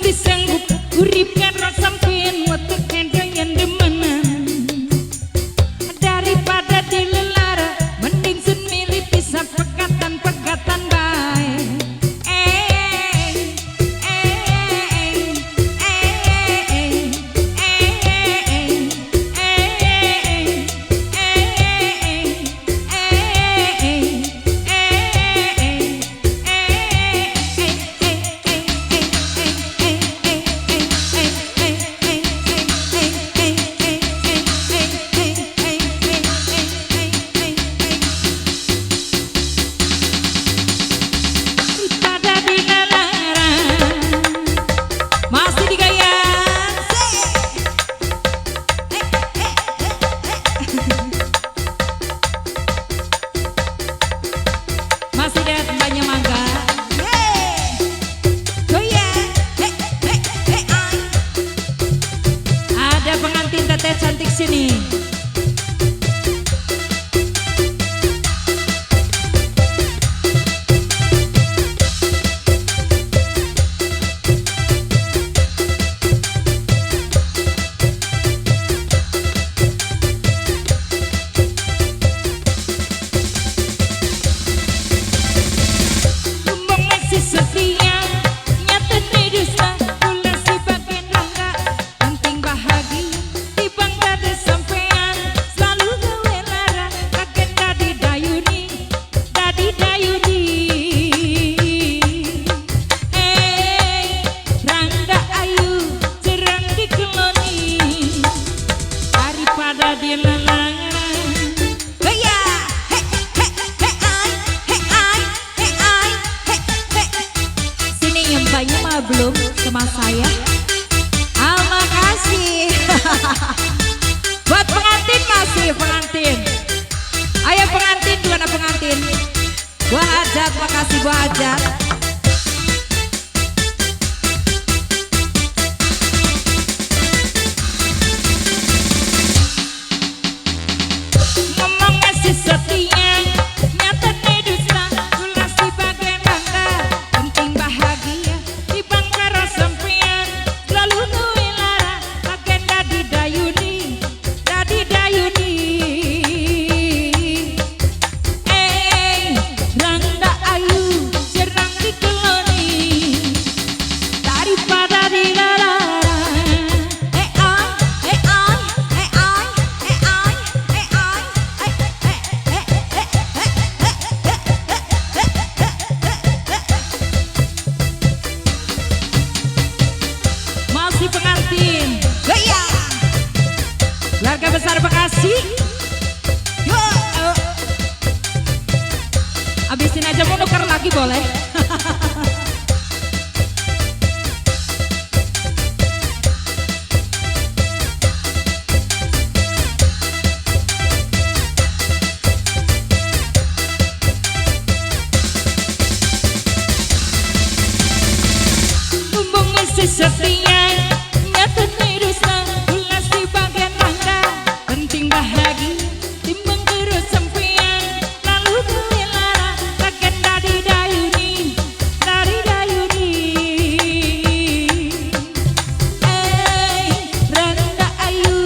beli sanggup urip karo sampean wetenge doyan demenan. Daripada dilelara mending sun milih pisah pegatan-pegatan bae. Daripada dilelara. Masih digayang. Masih ada mbaknya mangga. Ada pengantin teteh cantik sini. Ngomong masih setia, nyata dusta, kula si bagian rangga, penting bahagia, tibang dade sampean, selalu gawe lara, kaget dadi dayuni, dadi dayuni. Rangga ayu, jerang dikeloni, daripada dilelang. Sini yang banyak mah belum sama saya. Ah, makasih. Buat pengantin masih pengantin. Ayo pengantin, gimana pengantin? Buah hajat, makasih buah hajat. Ngomong masih setia, nyata dusta, kula si bagian bangga, penting bahagia, tibang karo sampean, selalu duwe lara, bagian dadi dayuni, dadi dayuni. Rangga ayu, jerang dikeloni, daripada dilarang. Masih pengantin. Keluarga besar Bekasi. Abisin aja mau nuker lagi boleh. Ngomong masih setia, nyata dusta, kula si bagian rangga, penting bahagia, timbang terus sampean, lalu duwe lara, kaget dadi dayuni, dadi dayuni. Rangga ayu,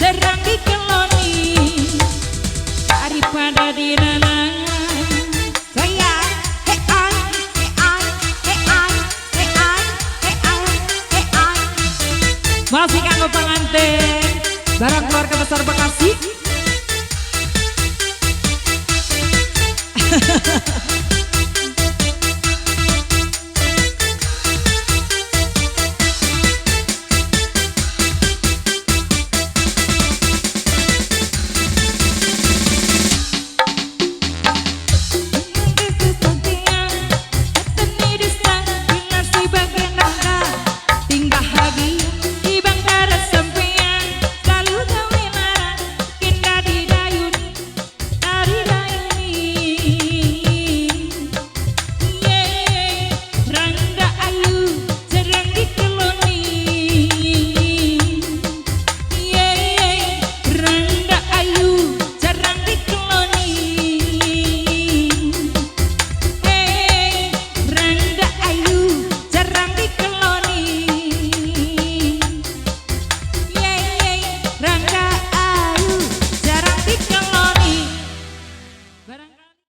jerang dikeloni, daripada dilelang. Masih kanggo pengantin barang keluarga besar Bekasi.